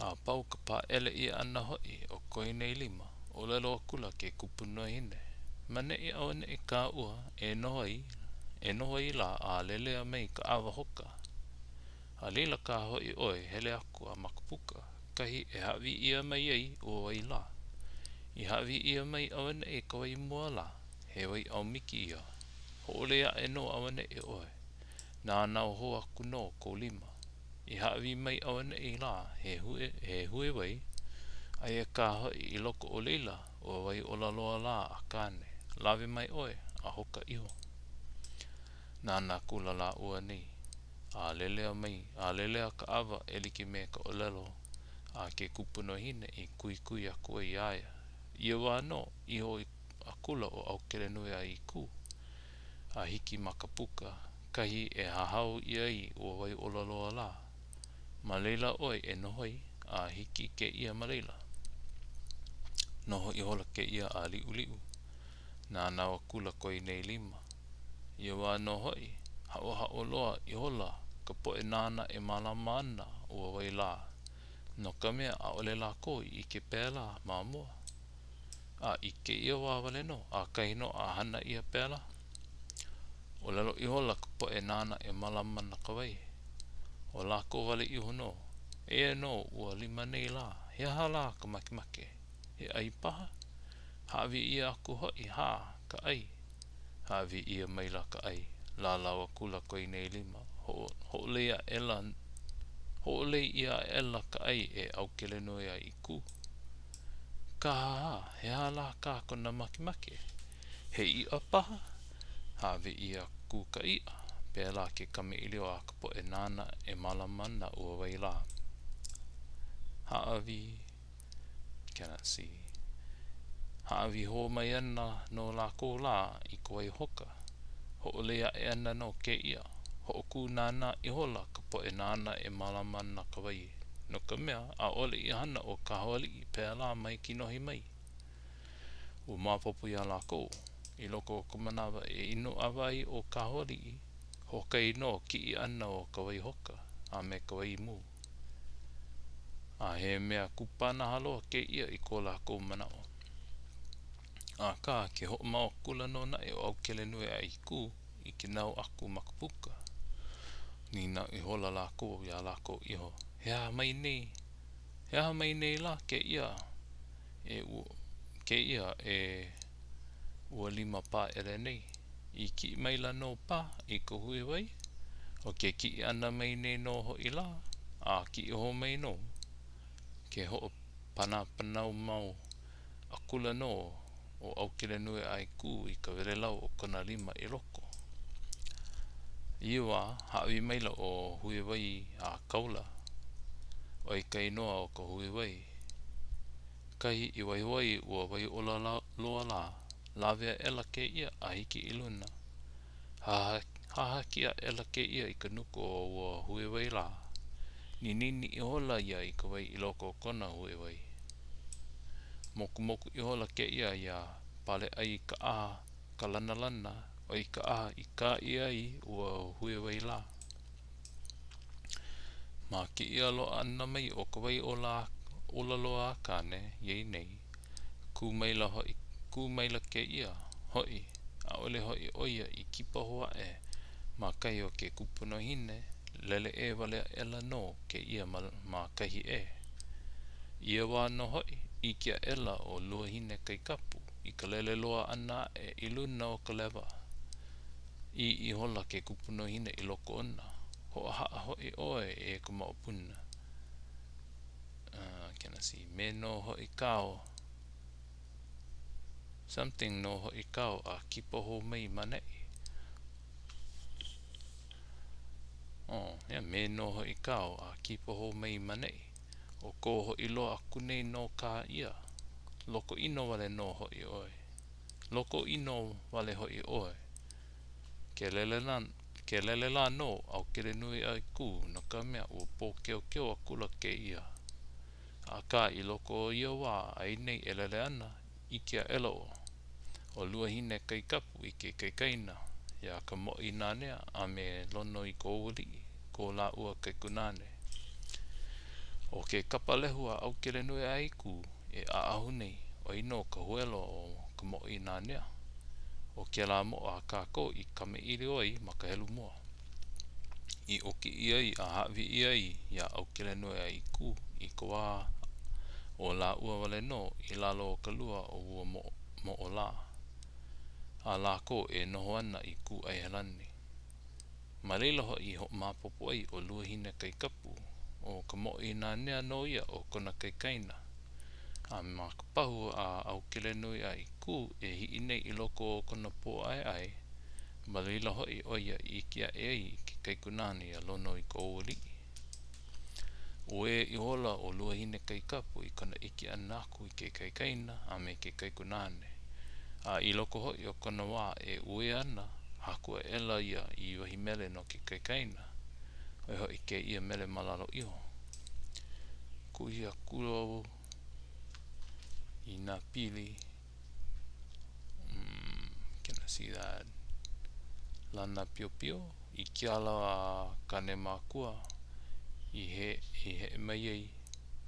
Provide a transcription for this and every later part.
A pau ka pāʻele ʻia ʻana hoʻi o ko nei lima, ʻōlelo akula ke kupunahine, Maneʻi auaneʻi kāua e noho ai e noho ai lā a lelea mai ka ʻawa hoka. A laila kā hoʻi ʻoe hele aku a ma ka puka, kahi e hāʻawi ʻia mai ai ua wai lā. I hāʻawi ʻia mai auaneʻi ka wai mua lā, he wai aumiki ia, hoʻolei aʻe nō auaneʻi ʻoe, nānau hou aku nō kou lima. I hāʻawi mai auaneʻi lā he he hue wai, aia kā hoʻi i loko o laila ua wai ola loa lā a Kāne, lawe mai ʻoe a hoka iho. Nānā akula lāua nei, a lelea mai, a lelea ka ʻawa e like me ka ʻōlelo a ke kupunahine i kuhikuhi aku ai iā ia. Ia wā nō, iho akula ʻo ʻAukelenuiaʻīkū a hiki ma ka puka, kahi e hahau ʻia ai ua wai ola loa lā. Ma laila ʻoe e noho ai, a hiki kēia ma laila. Noho ihola kēia a liʻuliʻu. Nānau akula ko nei lima. Ia wā nō hoʻi, haʻohaʻo loa ihola ka poʻe nāna e mālama ana ua wai lā, no ka mea, ʻaʻole lākou i ʻike pēlā ma mua. A i kēia wā wale nō, ʻakahi nō a hana ʻia pēlā. ʻŌlelo ihola ka poʻe nāna e mālama ana ka wai, ʻo lākou wale iho nō, Eia nō ua lima nei lā, he aha lā ka makemake? He ʻai paha? Hāʻawi ʻia aku hoʻi hā ka ʻai. Hāʻawi ʻia maila ka ʻai, lālau akula ko nei lima, hoʻolei aʻela, hoʻolei ʻia aʻela ka ʻai e ʻAukelenuiaʻīkū. Kāhāhā, he aha lā kā kona makemake? He iʻa paha? Hāʻawi ʻia aku ka iʻa, pēlā ke kamaʻilio a ka poʻe nāna e mālama ana ua wai lā. Hāʻawi, cannot see. Hāʻawi hou mai ana nō lākou lā i ka wai hoka. Hoʻolei aʻe ana nō kēia. Hoʻokūnānā ihola ka poʻe nāna e mālama ana ka wai, no ka mea, ʻaʻole i hana ʻo Kahoaliʻi pēlā mai kinohi mai. Ua maopopo iā lākou, i loko o ka manawa e inu ʻawa ai ʻo Kahoaliʻi, hoʻokahi nō kiʻi ʻana o ka wai hoka a me ka wai mū. A he mea kupanaha loa kēia i ko lākou manaʻo. Akā, ke hoʻomau akula nō naʻe ʻo ʻAukelenuiaʻīkū i ke nau aku ma ka puka. Nīnau ihola lākou iā lākou iho, He aha mai nei, he aha mai nei lā kēia e kēia e ua lima pāʻele nei? I kiʻi maila nō paha i ka hue wai? ʻO ke kiʻi ʻana mai nei nō hoʻi lā, a kiʻi hou mai nō. Ke hoʻopanapanau mau akula nō ʻo ʻAukelenuiaʻīkū i ka welelau o kona lima i loko. I ia wā, hāʻawi maila ʻo Huewai a Kaula, ʻo ia ka inoa o ka hue wai, kahi i waiho ai ua wai ola loa lā, lawe aʻela kēia a hiki i luna. Hahaki aʻela kēia i ka nuku o ua hue wai lā. Ninini ihola ia i ka wai i loko o kona hue wai. Mokumoku ihola kēia iā Paleʻai ka ʻaha ka lanalana, ʻo ia ka ʻaha i kā ʻia ai ua hue wai lā. Ma kēia loaʻa ʻana mai o ka wai ola ola loa a Kāne iā ia nei, kū maila hoʻi, kū maila kēia, hoʻi, ʻaʻole hoʻi ʻo ia i kipa hou aʻe ma kahi o ke kupunahine, lele ʻē wale aʻela nō kēia ma, ma kahi ʻē. I ia wā nō hoʻi, ʻike aʻela ʻo Luahinekaikapu i ka lele loa ʻana aʻe i luna o ka lewa. ʻĪ ihola ke kupunahine i loko ona, Hoʻohaʻa hoʻi ʻoe e ka moʻopuna. Uh, can I see? Me nō hoʻi kāu. Something nō hoʻi kāu a kipa hou mai maneʻi. Oh, yeah, me nō hoʻi kāu a kipa hou mai maneʻi. ʻO kou hoʻi loa aku nei nō kā ia. Loko ʻino wale nō hoʻi ʻoe. Loko ʻino wale hoʻi ʻoe. Ke lele lā, ke lele lā nō ʻAukelenuiaʻīkū no ka mea ua pōkeokeo akula kēia. Akā i loko o ia wā a ia nei e lele ana, ʻike aʻela ʻo ʻo Luahinekaikapu i ke kaikaina iā Kamōʻīnanea a me Lonoikaoualiʻi, ko lāua kaikunāne. ʻO ke kapa lehu a ʻAukelenuiʻaikū e ʻaʻahu nei, ʻo ia nō ka huelo o ka Mōʻīnanea. ʻO kēlā moʻo a kākou i kamaʻilio ai ma ka helu mua. I ʻoki ʻia ai a hāʻawi ʻia ai iā ʻAukelenuiʻaikū i ka wā o lāua wale nō i lalo o ka lua o ua moʻo lā, a lākou e noho ana i Kūʻaihelani. Ma laila hoʻi i hoʻomaopopo ai ʻo Luahinekaikapu, ʻo ka Mōʻīnanea nō ia o kona kaikaina. A ma ka pahu a ʻAukelenuiʻaikū e hiʻi nei i loko o kona pōʻaeʻae, ma laila hoʻi ʻo ia i ʻike aʻe ai i ke kaikunāne iā Lonoikaoualiʻi. Uē ihola ʻo Luahinekaikapu i kona ʻike ʻana aku i ke kaikaina a me ke kaikunāne. A i loko hoʻi o kona wā e uē ana, haku aʻela ia i wahi mele no ke kaikaina, ʻo ia hoʻi kēia mele ma lalo iho. Kuhi akula au i nā pili. Mm, can I see that? Lana piopio i ke ala a Kānemakua i he i heʻe mai ai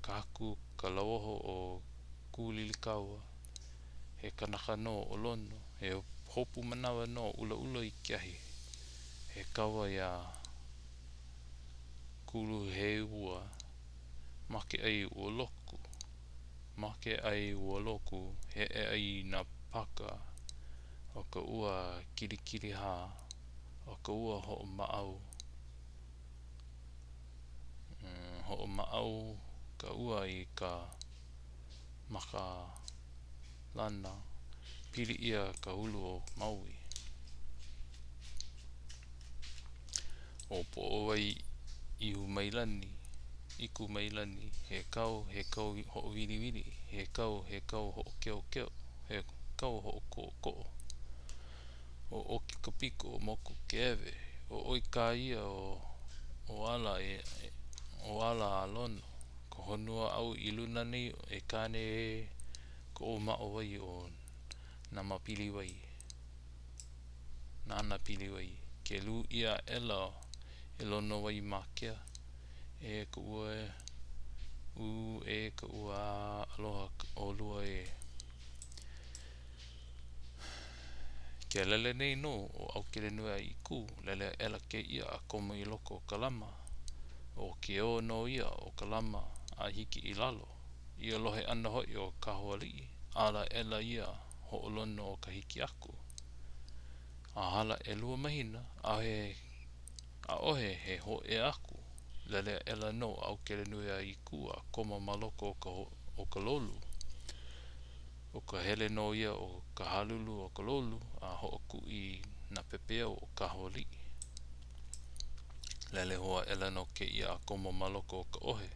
ka haku ka lauoho o Kūlilikaua. He kanaka nō ʻo Lono, he hopu manawa nō ʻulaʻula i ke ahi. He kaua iā Kuluheua, make ai ua loku. Make ai ua loku, heʻe ai nā paka o ka ua Kilikilihā, o ka ua hoʻomaʻau, hoʻomaʻau ka ua i ka maka lana, pili ʻia ka hulu o Maui. ʻO Poʻowai Ihumailani, Ikumailani, he kau, he kau hoʻowiliwili, he kau, he kau hoʻokeokeo, he kau hoʻokoʻokoʻo. ʻO ʻOki ka piko, moku ke ēwe. ʻO ʻoe kā ia o ala e o ala a Lono, ka honua āu i luna nei e Kāne ē ka ʻōmaʻo wai o Nāmapiliwai. Nānāpiliwai, ke lū ʻia aʻela e Lonowaimākea, e ka ua ū, e ka ua aloha ʻolua ē. Ke lele nei nō ʻo ʻAukelenuiʻaikū, lele aʻela kēia a komo i loko o ka lama. ʻO ke ō nō ia o ka lama a hiki i lalo. I ia lohe ʻana hoʻi o Kahoaliʻi, ala aʻela ia hoʻolono o ka hiki aku. A hala ʻelua mahina, ʻaʻohe, ʻaʻohe he hōʻea aku, lele aʻela nō ʻo ʻAukelenuiʻaikū a komo ma loko o ka, o ka lolu. ʻO ka hele nō ia o ka halulu o ka lolu a hoʻokuʻi i nā pepeiao o Kahoaliʻi. Lele hou aʻela nō kēia a komo ma loko o ka ʻohe.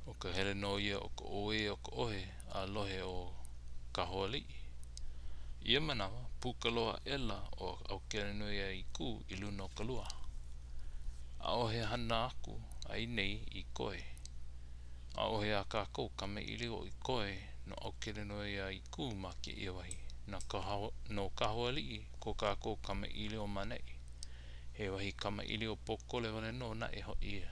ʻO ka hele nō ia o ka ʻoē o ka ʻohe a lohe ʻo Kahoaliʻi. I ia manawa, puka loa aʻela ʻo ʻAukelenuiʻaikū i luna o ka lua. ʻAʻohe hana aku a ia nei i koe. ʻAʻohe a kākou kamaʻilio i koe no ʻAukelenuiʻaikū ma kēia wahi. Na ka no Kahoaliʻi ko kākou kamaʻilio ma ʻaneʻi. He wahi kamaʻilio pōkole wale nō naʻe hoʻi ia.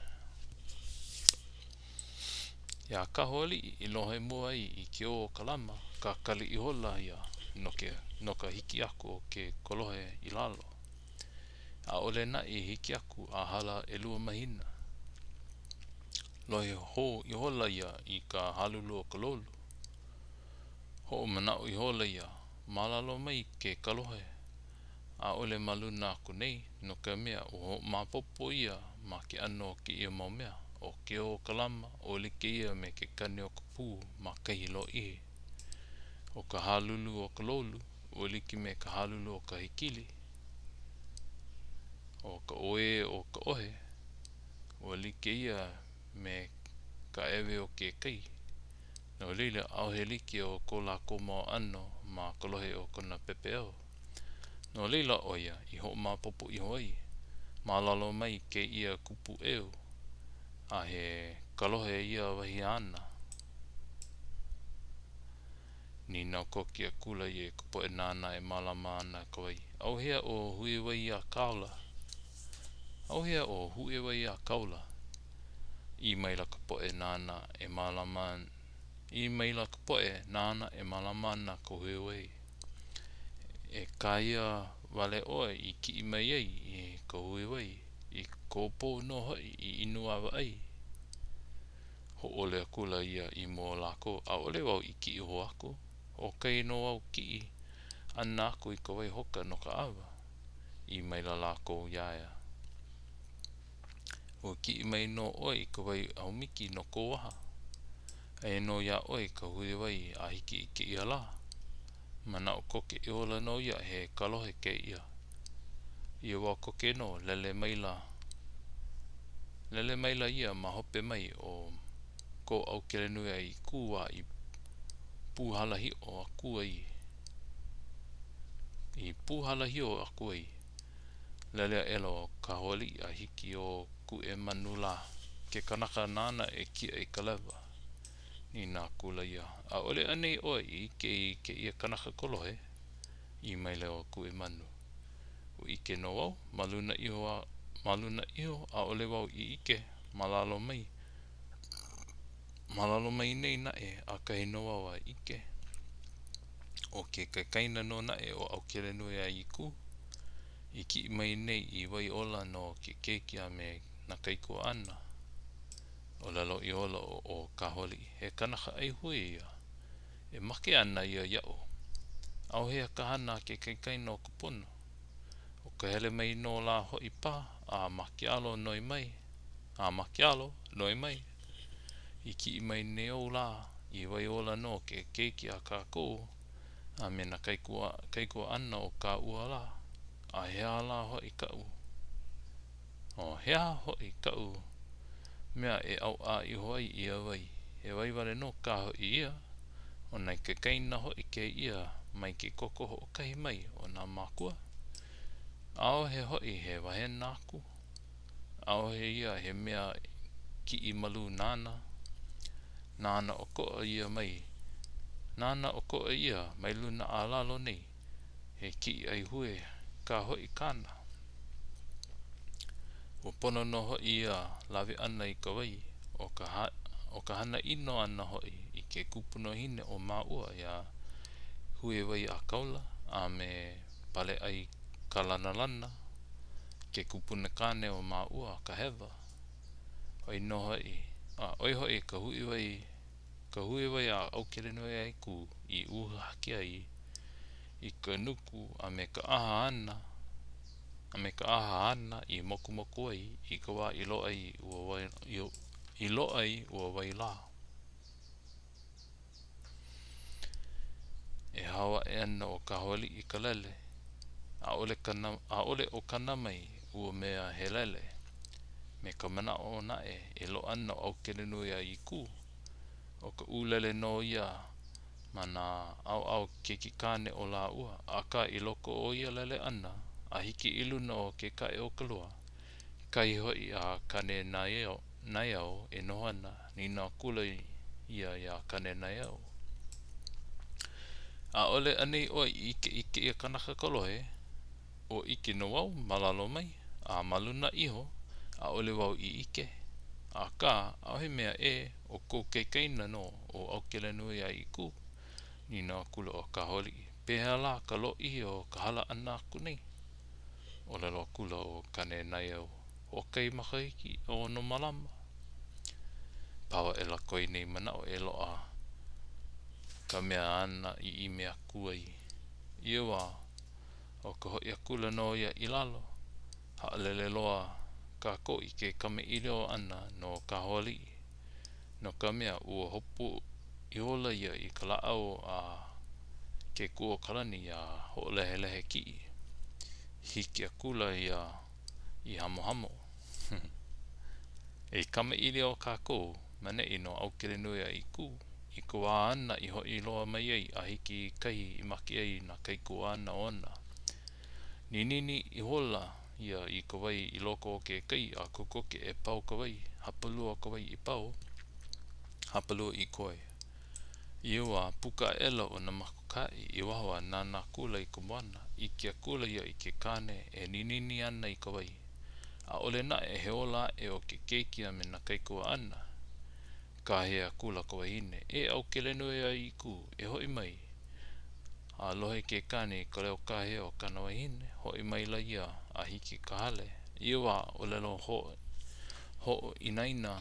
Iā Kahoaliʻi i lohe mua ai i ke ō o ka lama, kakali ihola ia no ke no ka hiki aku o ke kolohe i lalo. ʻAʻole naʻe i hiki aku a hala ʻelua mahina. Lohe hou ihola ia i ka halulu o ka lolu. Hoʻomanaʻo ihola ia, ma lalo mai ke kolohe, ʻaʻole ma luna aku nei, no ka mea, ua hoʻomaopopo ia ma ke ʻano o kēia mau mea, ʻo ke ō o ka lama, ua like ia me ke kani o ka pū ma kahi lōʻihi. ʻO ka halulu o ka lolu, ua like me ka halulu o ka hekili. ʻO ka ʻoē o ka ʻohe, ua like ia me ka ʻewe o ke kai. No laila, ʻaʻohe like o ko lākou mau ʻano ma ka lohe o kona pepeiao. No laila ʻo ia i hoʻomaopopo iho ai, ma lalo mai kēia kupuʻeu, a he kolohe ia wahi āna. Nīnau koke akula ia i ka poʻe nāna e mālama ana ka wai, ʻAuhea ʻo Huewaiakaula? ʻAuhea ʻo Huewaiakaula? ʻĪ maila ka poʻe nāna e mālama ʻĪ maila ka poʻe nāna e mālama ana ka huiwai, E kāhea wale ʻoe i kiʻi mai ai i ka huiwai, i kou pou nō hoʻi i inu ʻawa ai. Hōʻole akula ia i mua o lākou, ʻAʻole wau i kiʻi hou aku, hoʻokahi nō au kiʻi ʻana aku i ka wai hoka no ka ʻawa. ʻĪ maila lākou iā ia, Ua kiʻi mai nō ʻoe i ka wai haumiki no kou waha. Aia nō iā ʻoe ka huiwai a hiki i kēia lā. Manaʻo koke ihola nō ia he kolohe kēia. Ia wā koke nō, lele maila lele maila ia ma hope mai o ko ʻAukelenuiaʻīkū wā i pūhalahio aku ai i pūhalahio aku ai. Lele aʻela ʻo Kahoʻoaliʻi a hiki i o Kuʻemanu lā, ke kanaka nāna e kiaʻi i ka lewa. Nīnau akula ia, ʻAʻole anei ʻoe i ʻike i kēia kanaka kolohe? ʻĪ maila ʻo Kuʻemanu, Ua ʻike nō au, ma luna iho a ma luna iho ʻaʻole wau i ʻike, ma lalo mai, ma lalo mai nei naʻe ʻakahi nō au a ʻike. ʻO ke kaikaina nō naʻe o ʻAukelenuiaʻīkū i kiʻi mai nei i wai ola no ke keiki a me nā kaikuaʻana. ʻŌlelo ihola ʻo Kahoʻoaliʻi, he kanaka ʻaihue ia. E make ana ia iaʻu. ʻAuhea ka hana a ke kaikaina o ka pono. ʻO ka hele mai nō lā hoʻi paha a ma ke alo noi mai, a ma ke alo, noi mai. I kiʻi mai nei ou lā i wai ola no ke keiki a kākou a me nā kaikuaʻana o kāua lā. A he aha lā hoʻi kaʻu, o he aha hoʻi kaʻu mea e ʻauʻa iho ai ia wai? He wai wale nō kā hoʻi ia. ʻO nā kaikaina hoʻi kēia mai ke koko hoʻokahi mai o nā mākua. ʻAʻohe hoʻi he waena aku. ʻAʻohe ia he mea kiʻi malū nāna. Nānā ʻokoʻa ia mai, nānā ʻokoʻa ia mai luna a lalo nei, he kiʻi ʻaihue kā hoʻi kāna. Ua pono nō hoʻi ia lawe ʻana i ka wai, ʻo ka ʻo ka hana ʻino ʻana hoʻi i ke kupunahine o māua iā Huiwaiakaula a me Paleʻaikalanalana, ke kupunakāne o māua ka hewa. ʻOi nō hoʻi, a ʻoi hoʻi ka huiwai, ka huiwai a ʻAukelenuiaʻīkū i uhaki ai i ka nuku a me ka ʻaha āna, a me ka ʻaha āna i mokumoku ai i ka wā i loaʻa ai ua wai, i loaʻa ai ua wai lā. E hao aʻe ana ʻo Kahoʻoaliʻi i ka lele. ʻAʻole kana, ʻaʻole o kana mai ua mea he lele. Me ka manaʻo naʻe e loaʻa ana ʻo ʻAukelenuiaʻīkū. ʻO ka ʻūlele nō ia ma nā ʻaoʻao keikikāne o lāua, akā i loko o ia lele ʻana a hiki i luna o ke kaʻe o ka lua, kahi hoʻi a Kānenaiau e noho ana, nīnau akula ia iā Kānenaiau. ʻAʻole anei ʻoe i ʻike i kēia kanaka kolohe? Ua ʻike nō au ma lalo mai, a ma luna iho, ʻaʻole wau i ʻike. Akā, ʻaʻohe mea ʻē, ʻo kou kaikaina nō ʻo ʻAukelenuiaʻīkū. Nīnau akula ʻo Kahoʻoaliʻi, Pehea lā ka lōʻihi o ka hala ʻana aku nei? ʻŌlelo akula ʻo Kānenaiau, Hoʻokahi makahiki, ʻeono malama. Pau aʻela ko ia nei manaʻo e loaʻa ka mea āna i ʻimi aku ai. I ia wā, ʻo ka hoʻi akula nō ia i lalo. Haʻalele loa kākou i ke kamaʻilio ʻana no Kahoʻoaliʻi, no ka mea, ua hopu ihola ia i ka lāʻau a Kekūokalani iā Hoʻolehelehe Kiʻi. Hiki akula ia i Hamohamo. E kamaʻilio kākou ma neʻi no ʻAukelenuiaʻīkū i ka wā āna i hoʻi loa mai ai a hiki i kahi i make ai nā kaikuaʻana ona. Ninini ihola ia i ka wai i loko o ke kai a kokoke e pau ka wai, hapalua o ka wai i pau, hapalua i koe. I ia wā, puka aʻela ʻo Nāmakaokahaʻi i waho a nānā akula i ka moana, ʻike akula ia i ke kāne e ninini ana i ka wai. ʻAʻole naʻe he ola aʻe o ke keiki a me nā kaikuaʻana. Kāhea akula ka wahine, E ʻAukelenuiaʻīkū, e hoʻi mai. A lohe ke kāne i ka leo kāhea o kāna wahine, hoʻi maila ia a hiki i ka hale. I ia wā, ʻōlelo hoʻoinaina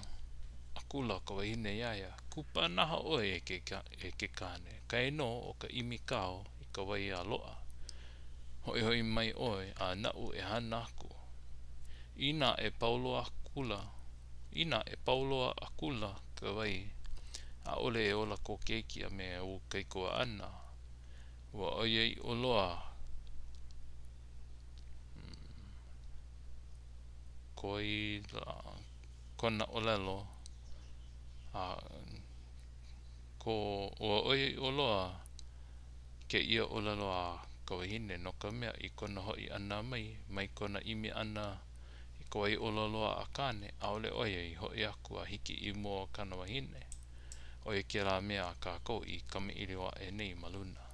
akula ka wahine iā ia, Kupanaha ʻoe e e ke kāne, kainō ʻo ka ʻimi kāu i ka wai a loaʻa. Hoʻihoʻi mai ʻoe a naʻu e hana aku. Inā e pau loa akula, inā e pau loa akula ka wai, ʻaʻole e ola kō keiki a me ou kaikuaʻana. Ua ʻoiaʻiʻo loa kona ʻōlelo a ko ua ʻoiaʻiʻo loa kēia ʻōlelo a ka wahine no ka mea i kona hoʻi ʻana mai mai kona ʻimi ʻana i ka wai ola loa a Kāne, ʻaʻole ʻo ia i hoʻi aku a hiki i mua o kāna wahine. ʻO ia kēlā mea a kākou i kamaʻilio aʻe nei ma luna.